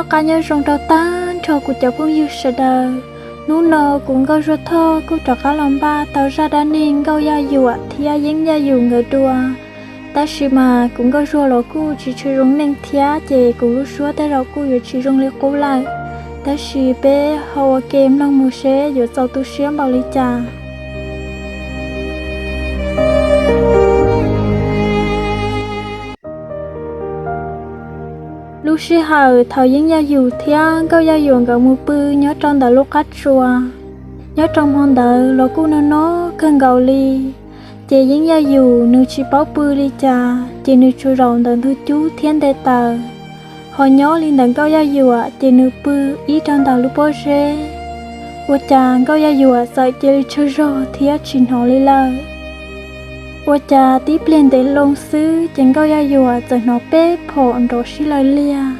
Qab nyob zoo rau tag nrho kuv cov phooj ywg sawv daws. Hnub no kuv Nkauj Zuag Thoj kuj rov qab los npaj tau zaj dab neeg Nkauj Yaj Yuam thiab Yeeb Yaj Yum nkawd dua. Tab sis mas kuv Nkauj Zuag los kuj tsis tshua zoo neej thiab ces kuv lub suab tej zaum kuj yuav tsis zoo li qub lawm. Tab sis peb ho ua ke mloog mus seb yuav txaus tu siab npaum li cas. Lub sij hawm thaum Yeeb Yaj Yum thiab Nkauj Yaj Yuam nkawd mus pw nyob rau ntawm lub qab tsua, nyob rau hmo ntawd los kuj no no kawg nkaus li. Ces Yeeb Yaj Yum nws tsis paub pw li cas ces nws tsuas zaum ntawm ntug cub thiab nte taws. Ho nyob li ntawm Nkauj Yaj Yuam ces nws pw ib rau ntawm lub pob zeb. Ua cas Nkauj Yaj Yuam txawm cia li tsawg zog thiab tsis hnov li lawm. Ua cas tib pliag ntev loo xwb ces Nkauj Yaj Yuam txawm hnov peb phom nrov sib law liag,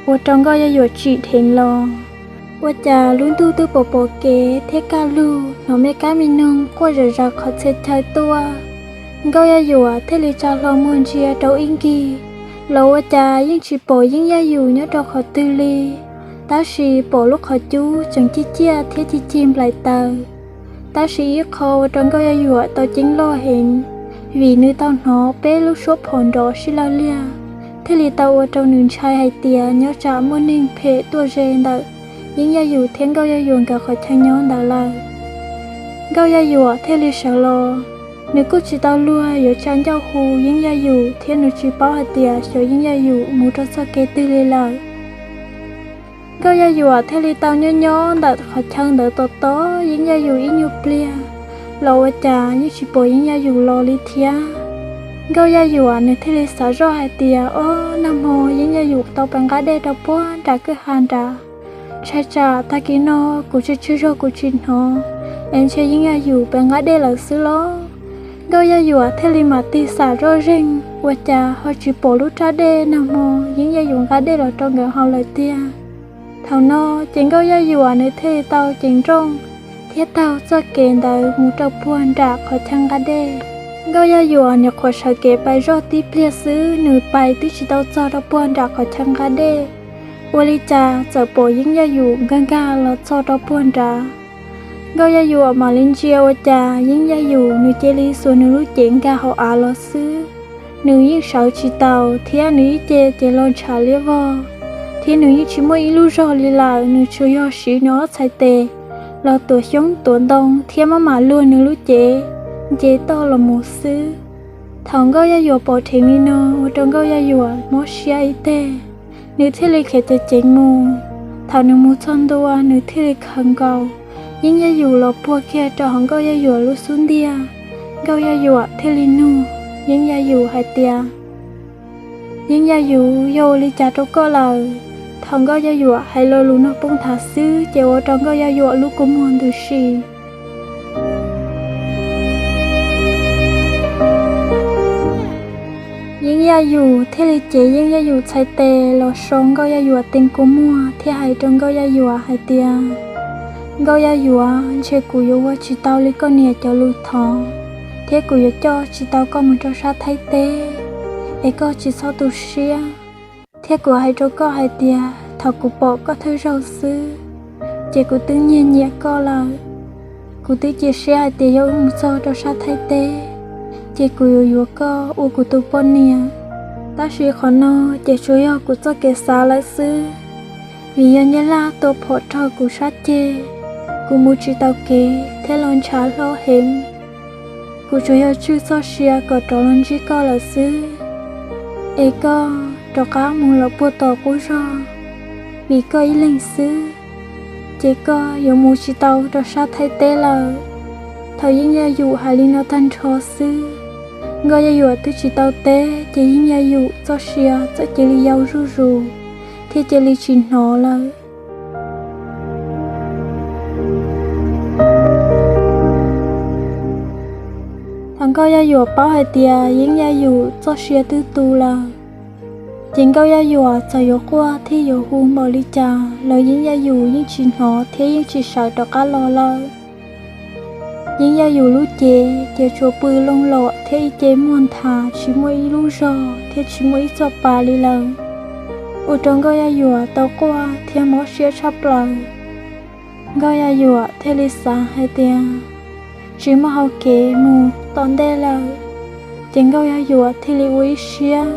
ua rau Nkauj Yaj Yuam tsim dheev los. Ua cas lub ntuj twb pom pom kev thiab kaj lug, hnov me kab me noog quaj zom zaws qhov txhia chaw tuaj. Nkauj Yaj Yuam thiaj li tsa hlo muag ntsia rau ib ncig, los ua cas yeej tsis pom Yeeb Yaj Yum nyob rau qhov twg li. Tab sis pom lub qhov cub tseem ciaj ciaj thiab cig cig nplaim taws. Tab sis ib qho ua rau Nkauj Yaj Yuam tau ceeb loj heev, vim nws tau hnov peb lub suab phom nrov sib law liag, thiaj li tau ua rau nws ntshai hais tias nyob tsam muaj neeg phem tuaj ze ntawm Yeeb Yaj Yum thiab Nkauj Yaj Yuam nkawd qhov chaw nyob ntawd lawm. Nkauj Yaj Yuam thiaj li sawv los, nws kuj tsis tau luag yuav tsa ncauj hu Yeeb Yaj Yum thiab nws tsis paub hais tias xyov Yeeb Yaj Yum mus rau txoj kev twg li lawm. Nkauj Yaj Yuam thiaj li tau nyob nyob ntawm qhov chaw ntawd tos tos Yeeb Yaj Yum ib nyuag pliag, los ua cas yeej tsis pom Yeeb Yaj Yum los li thiab. Nkauj Yaj Yuam nws thiaj li xav zoj hais tias, ob, nag hmo Yeeb Yaj Yum tau pais nqa dej rau puag nram kwj ha nrad. Ntshai tsam tag kis no kuv tsis tswg zog kuv tsis hnov, es ntshe Yeeb Yaj Yum pais nqa dej lawm xwb los. Nkauj Yaj Yuam thiaj li mam tig xam zoj zeeg, ua cas ho tsis pom lub raj dej nag hmo Yeeb Yaj Yum nqa dej los rau nkawd haus lawm tiag. Thaum no ces Nkauj Yaj Yuam nws thiaj li tau ceev nrooj thiab taug txoj kev ntawd mus rau puag nram qhov chaw nqa dej. Nkauj Yaj Yuam nyuam qhuav sawv kev pais zoj tib pliag xwb, nws pais twb tsis tau txog rau puag nram qhov chaw nqa dej, ua li cas txawm pom Yeeb Yaj Yum nkag nkag los txog rau puag nrad. Nkauj Yaj Yuam mam li ntsia ua cas Yeeb Yaj Yum nws cia li xuas nws lub cev nkag hauv av los xwb. Nws yeej sawv tsis taus thiab nws ib ce ces los ntshav liab vog, thiab nws yeej tsis muaj ib lub zog li lawm, nws tsuas yog siv nws ob txhais tes los tuav xyoob tuav ntoo thiab maj mam luag nws lub cev nce toj los mus xwb. Thaum Nkauj Yaj Yuam pom dheev li no ua rau Nkauj Yaj Yuam mob siab ib teg, nws thiaj li khiav ceev ceev mus. Thaum nws mus txog ntua nws thiaj li khaws nkaus Yeeb Yaj Yum los puag kiag rau hauv Nkauj Yaj Yuam lub xub ntiag. Nkauj Yaj Yuam thiaj li nug Yeeb Yaj Yum hais tias, Yeeb Yaj Yum, yog ua li cas rau koj lawm? Thaum Nkauj Yaj Yuam hais lo lus no poob nthav xwb ces ua rau Nkauj Yaj Yuam lub kua muag ntws si. Yeeb Yaj Yum thiaj li cev Yeeb Yaj Yum txhais tes los so Nkauj Yaj Yuam tes kua muag thiab hais rau Nkauj Yaj Yuam hais tias, Nkauj Yaj Yuam, ntshe kuv yuav ua tsis tau li koj niam cov lus thov, thiab kuv yuav coj tsis tau koj mus rau sab Thaib teb, es koj tsis txhob tu siab. Thiab kuv hais rau koj hais tias thaum kuv pom koj thawj zaug xwb, ces kuv twb nyiag nyiam koj lawm. Kuv twb cia siab hais tias yog wb mus txog rau sab Thaib teb, ces kuv yuav yuav koj ua kuv tus poj niam. Tab sis qhov no ces tsuas yog kuv txoj kev xav lawm xwb, vim yog Nyab Laj tua phom raug kuv sab ceg, kuv mus tsis tau kev thiab los ntshav hlob heev. Kuv tsuas yog tswj txoj sia kom rov los ntsib koj lawm xwb. Es koj rov qab mus los puag tom qub zog, vim koj ib leeg xwb, ces koj yuav mus tsis tau rau sab Thaib teb lawm. Thaum Yeeb Yaj Yum hais li no tag nrho xwb, Nkauj Yaj Yuam twb tsis tau teb ces Yeeb Yaj Yum txoj sia txawm cia li yau zuj zus, thiab cia li tsis hnov lawm. Thaum Nkauj Yaj Yuam paub hais tias Yeeb Yaj Yum txoj sia twb tu lawm, ces Nkauj Yaj Yuam txawm yuav quaj thiab yuav hu npaum li cas los Yeeb Yaj Yum yeej tsis hnov thiab yeej tsis sawv rov qab los lawm. Yeeb Yaj Yum lub cev ces tsuas pw loo lom thiab ib ce muag nthav tsis muaj ib lub zog thiab tsis muaj ib txoj pa li lawm. ua rau Nkauj Yaj Yuam tau quaj thiab mob siab tshaj plaws. Nkauj Yaj Yuam thiaj li xav hais tias tsis muaj hauv kev mus tom ntej lawm, ces Nkauj Yaj Yuam thiaj li ua ib siab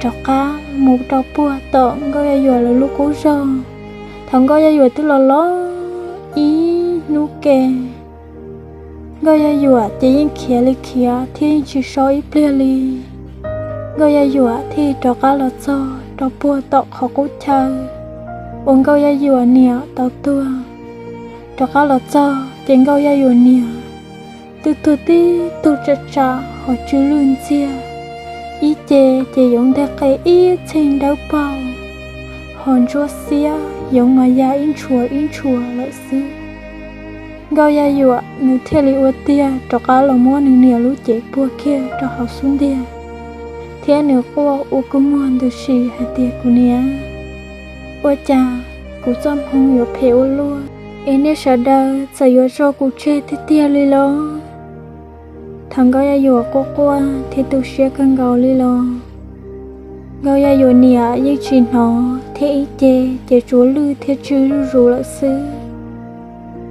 rov qab mus rau puag tom Nkauj Yaj Yuam lawv lub qub zog. Thaum Nkauj Yaj Yuam twb los los ib hnub ke, Nkauj Yaj Yuam ces yeej khiav li khiav thiab yeej tsis so ib pliag li. Nkauj Yaj Yuam thiaj rov qab los txog rau puag tom qhov qub chaw uas Nkauj Yaj Yuam niam tau tuag. Rov qab los txog ces Nkauj Yaj Yuam niam twb tuag tib tug tsam tsam ho tsw lwj ntxiag, ib ce ces yoov nteg qe ib txheej dawb paug, ho ntsuab xiab yoov mas ya ib ntshua ib ntshua lawm xwb. Nkauj Yaj Yuam nws thiaj li ua tiag rov qab los muab nws niam lub cev puag kiag rau hauv xub ntiag, thiab nws quaj ua kua muag ntws si hais tias, Kuv niam, ua cas kuv txoj hmoo yuav phem ua luaj, es nej sawv daws txawm yuav tso kuv tseg tiag tiag li los? Thaum Nkauj Yaj Yuam quaj quaj thiab tu siab kawg nkaus li los, Nkauj Yaj Yuam niam yeej tsis hnov thiab ib ce ces tsuas lwj thiab tsw zuj zus lawm xwb.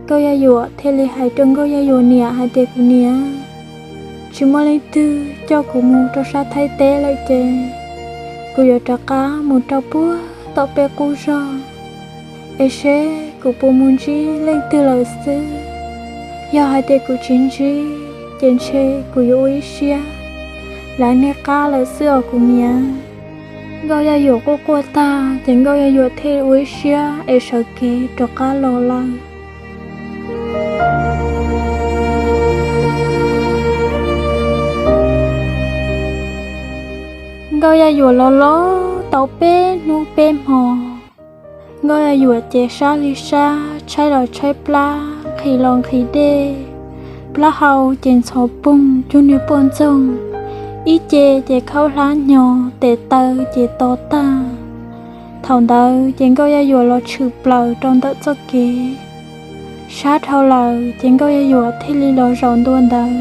Nkauj Yaj Yuam thiaj li hais rau Nkauj Yaj Yuam niam hais tias, Kuv niam, tsis muaj leej twg coj kuv mus rau sab Thaib teb lawm ces kuv yuav rov qab mus rau puag tom peb qub zog, es seb kuv puas mus ntsib leej twg lawm xwb. Yog hais tias kuv tsis ntsib, ces ntshe kuv yuav ua ib siab lawv niaj qab lawm xwb os kuv niam. Nkauj Yaj Yuam quaj quaj tag ces Nkauj Yaj Yuam thiaj ua ib siab es sawv kev rov qab los lawm. Nkauj Yaj Yuam los los tau peb hnub peb hmo, Nkauj Yaj Yuam ces sab li sab, tshaib los tshaib plab, nqhis los nqhis dej, plaub hau ces ntxhov poog cuag niag poj ntxoog, ib ce ces khaub hlab hnyo, tes taw ces to tag. Thaum ntawd ces Nkauj Yaj Yuam los tshwm plaws rau ntawm txoj kev, sab dhau lawm ces Nkauj Yaj Yuam thiaj li los zaum ntua ntawd.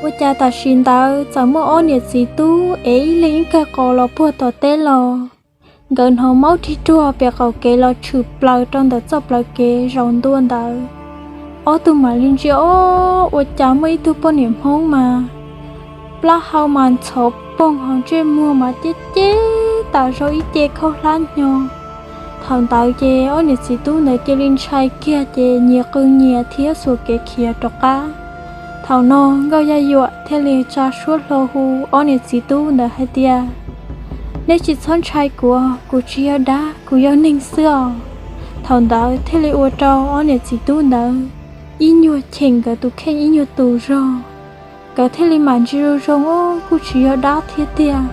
Ua cas tam sim ntawd txawm muaj ob niam txiv tub es ib leeg ib kawg qos los puag tom teb los. Nkawd hnov maub rig ruag pem qaum kev los tshwm plaws rau ntawm txoj plawv kev zaum ntua ntawd. Ob tug mam li ntsia, ob, ua cas muaj ib tug poj niam Hmoob mas plaub hau mas ntxhov poog, ho ntsej muag mas ceb ceb tas zog ib ce khaub hlab hnyo. Thaum ntawd ces ob niam txiv tub ntawd cia li ntshai kiag ces nyias qw nyias thiab xuas kev khiav rov qab. Thaum no Nkauj Yaj Yuam thiaj li tsa suab hlo hu ob niam txiv tub ntawd hais tias, Neb tsis txhob ntshai kuv, kuv tsis yog dab, kuv yog neeg xwb os. Thaum ntawd thiaj li ua rau ob niam txiv tub ntawd ib nyuag cheem nkawd tus kheej ib nyuag tus zog. Nkawd thiaj li mam ntsia zoo zoo, ob, kuj tsis yog dab thiab tiag,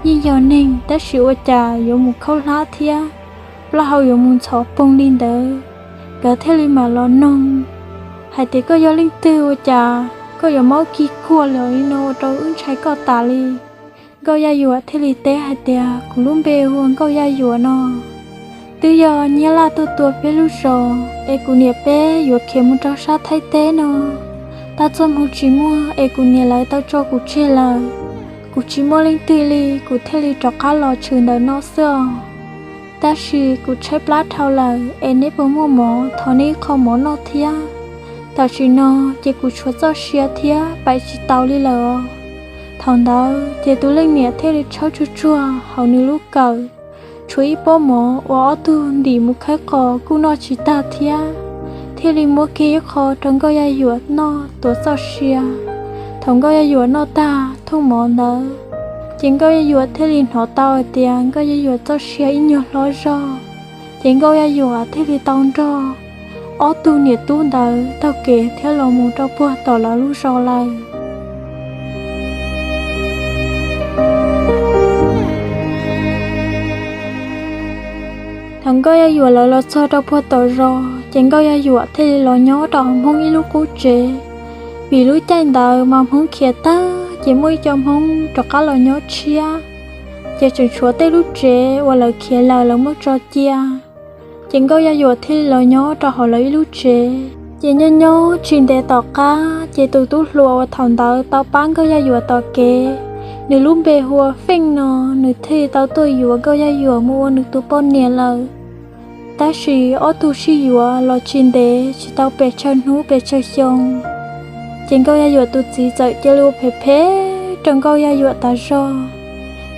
yeej yog neeg, tab sis ua cas yuav mus khaub hlab thiab plaub hau yuav mus ntxhov poog li ntawd. Nkawd thiaj li mam los noog hais tias, Koj yog leej twg ua cas koj yuav maub kig kuag li no ua rau wb ntshai koj tas li? Nkauj Yaj Yuam thiaj li teb hais tias, Kuv lub npe hu ua Nkauj Yaj Yuam no, twb yog Nyab Laj tuaj tua peb lub zos es kuv niam peb yuav khiav mus rau sab Thaib teb no, tab txoj hmoo tsis muaj es kuv niam lawv tau tso kuv tseg lawm. Kuv tsis muaj leej twg li, kuv thiaj li rov qab los tshwm ntawm no xwb os. Tab sis kuv tshaib plab dhau lawm es neb puas muaj mov, thov neb ib qho mov noj thiab. Tam sim no ces kuv tshuav txoj sia thiab pais tsis tau li lawm os. Thaum ntawd ces tus leej niam thiaj li tshawb tsuag tsuag hauv nws lub kawm, tshuav ib pob mov uas ob tug ntim mus khawb qos kuj noj tsis tag thiab, thiaj li muab kiag ib qho rau Nkauj Yaj Yuam noj tuav txoj sia. Thaum Nkauj Yaj Yuam noj tag thooj mov ntawd, ces Nkauj Yaj Yuam thiaj li hnov tau hais tias Nkauj Yaj Yuam txoj sia ib nyuag hlob zog. Ces Nkauj Yaj Yuam thiaj li tau nrog ob tug niam tub ntawd taug kev thiab los mus rau puag tom lawv lub zos lawm. Thaum Nkauj Yaj Yuam lawv los txog rau puag tom zos, ces Nkauj Yaj Yuam thiaj li los nyob rau hauv Hmoob ib lub qub tsev. Vim lub caij ntawd mas Hmoob khiav tag, ces muaj ib co Hmoob rov qab los nyob tshiab, ces tseem tshuav tej lub tsev uas lawv khiav lawm lawv muab tso cia. Ces Nkauj Yaj Yuam thiaj li los nyob rau hauv lawv ib lub tsev. Ces nyob nyob tsis ntev tom qab, ces tus tub hluas uas thaum ntawd tau pab Nkauj Yaj Yuam tom kev, Nws lub npe hu ua Feej no, nws thiaj tau tuaj yuav Nkauj Yaj Yuam mus ua nws tus poj niam lawm. Tab sis ob tug sib yuav los tsis ntev, tsis tau pes tsawg hnub pes tsawg xyoo, ces Nkauj Yaj Yuam tus txiv txawm cia li ua phem phem rau Nkauj Yaj Yuam tas zog.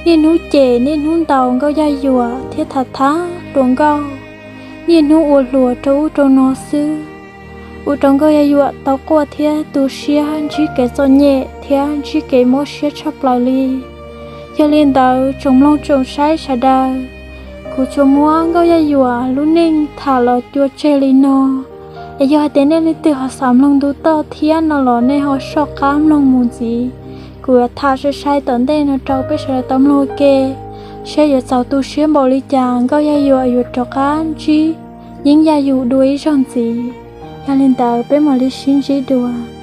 Niaj hnub cem niaj hnub ntaus Nkauj Yaj Yuam thiab tham tham hluas nkauj, niaj hnub ua hluas rau ub rau no xwb, ua rau Nkauj Yaj Yuam tau quaj thiab tu siab, ntsib kev txom nyem thiab ntsib kev mob siab tshaj plaws li. Yog li ntawd tsoom mloog tsoom saib sawv daws, kuv tsuas muab Nkauj Yaj Yuam lub neej tham los cua tseg li no. Es yog hais tias nej leej twg ho xav mloog ntu toj thiab no los nej ho soj qab mloog mus ntxiv. Kuv yuav tham sai sai tom ntej no rau peb sawv daws tau mloog ua ke, saib yuav txaus tu siab npaum li cas Nkauj Yaj Yuam yuav rov qab ntsib Yeeb Yaj Yus dua ib zaug ntxiv. Yog li ntawd peb mam li sib ntsib dua.